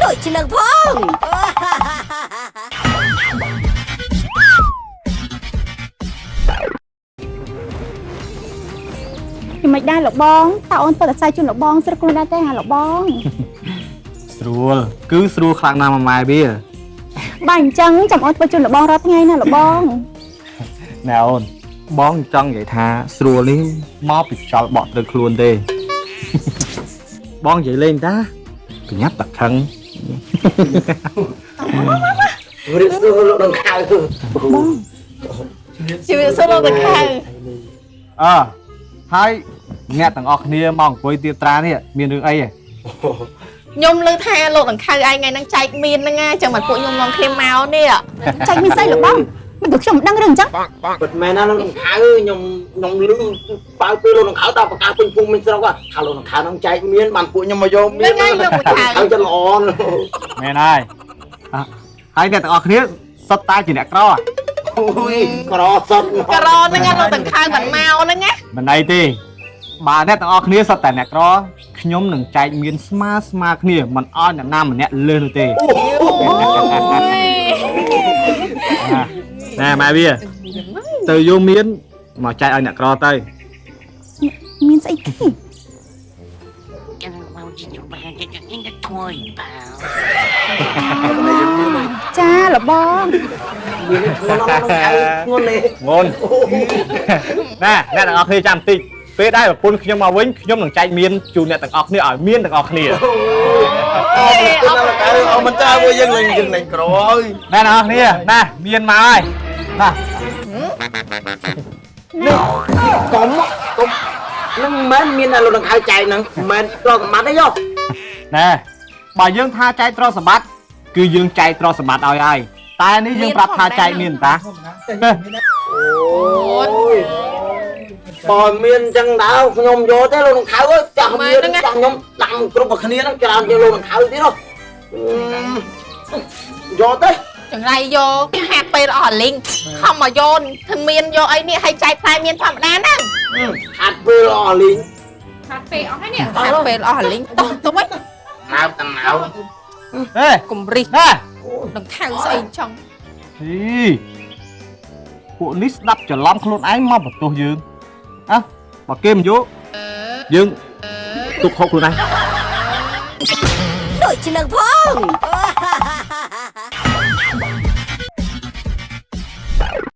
ដូចជានឹងផង យ៉ាងម៉េចដែរលោកបងតើអូនធ្វើតែខ្សែជូនលោកបងស្រួលខ្លួនដែរទេហាលោកបង ស្រួលគឺស្រួលខ្លាំងណាស់ម៉ាម៉ែវា បើអញ្ចឹងចាំអូនធ្វើជូនលោកបងរាល់ថ្ងៃណាលោកបង ណែអូនបងចង់និយាយថាស្រួលនេះមកពីខ្យល់បក់ត្រូវខ្លួនទេ បងនិយាយលេងតាកញ្ញាប់តាខឹង រៀបសួរលោកដង្ខៅ ជំរាបសួរលោកដង្ខៅ អើហើយអ្នកទាំងអស់គ្នាមកអង្គុយទៀបត្រានេះមានរឿងអីហ៎ ខ្ញុំឮថាលោកដង្ខៅឯងថ្ងៃហ្នឹងចែកមានហ្នឹងណាចឹងមកពួកខ្ញុំនាំគ្នាមកនេះ ចែកមានស្អីលោកបងមិនទៅខ្ញុំមិនដឹងរឿងអញ្ចឹង ពិតមែនណាលោកដង្ខៅខ្ញុំខ្ញុំឮបើពេលលោកដង្ខៅដល់ប្រកាសពេញភូមិពេញស្រុកថាលោកដង្ខៅហ្នឹងចែកមានបានពួកខ្ញុំមកយកមាន ហ្នឹងហើយលោកដង្ខៅ ខៅចិត្តល្អ មែនហើយអ่ะហើយអ្នកទាំងអស់គ្នាសុទ្ធតែជាអ្នកក្រហ៎ អូយក្រសុតមក ក្រហ្នឹងណាលោកដង្ខៅមិនមកហ្នឹងណា មិនអីទេបើអ្នកទាំងអស់គ្នាសុទ្ធតែអ្នកក្រខ្ញុំនឹងចែកមានស្មើស្មើគ្នាមិនឲ្យអ្នកណាម្នាក់លើសនោះទេ អូយ ណែម៉ែវាទៅយកមានមកចែកឲ្យអ្នកក្រទៅ មានស្អីគេចាលោកបង មានធ្ងន់ណាស់លោកដង្ខៅធ្ងន់ទេ ងូនណែអ្នកទាំងអស់គ្នាចាំបន្តិចពេលដែលប្រពន្ធខ្ញុំមកវិញខ្ញុំនឹងចែកមានជូនអ្នកទាំងអស់គ្នាឲ្យមានទាំងអស់គ្នា អរគុណណាស់លោកដង្ខៅអរមិនចាពួកយើងលេងយើងលេងក្រហើយ ណែអ្នកទាំងអស់គ្នាណែមានមកហើយណា កុំកុំនឹងមិនមែនមានតែលោកដង្ខៅចែកហ្នឹងមិនមែនទ្រព្យសម្បត្តិទេយោ ណែបើយើងថាចែកទ្រព្យសម្បត្តិគឺយើងចែកទ្រព្យសម្បត្តិឲ្យហើយតែនេះយើងប្រាប់ថាចែកមានតា អូយបើមានអញ្ចឹងដែរខ្ញុំយកទេលោកដង្ខៅអើយចាស់មានចាស់ខ្ញុំដាំគ្រប់តែគ្នាហ្នឹងច្រើនជាងលោកដង្ខៅទៀតហ៎យកទេ ចង្រៃយកខាតពេលអស់អាលីងខំមកយកធ្វើមានយកអីនេះឲ្យចែកផ្លែមានធម្មតាហ្នឹង ខាត់ពេលអស់លីង ខាតពេលអស់ហើយនេះខាតពេលអស់អាលីងតោះទៅវិញ ណៅតណៅ ហេ កុំរិះ ណែ ដង្ខៅស្អីចង់ ហីពួកនេះស្ដាប់ច្រឡំខ្លួនឯងមកបន្ទោសយើងអ่ะបើគេមិនយកយើងទុកហូបខ្លួនឯង ដូចជានឹងផង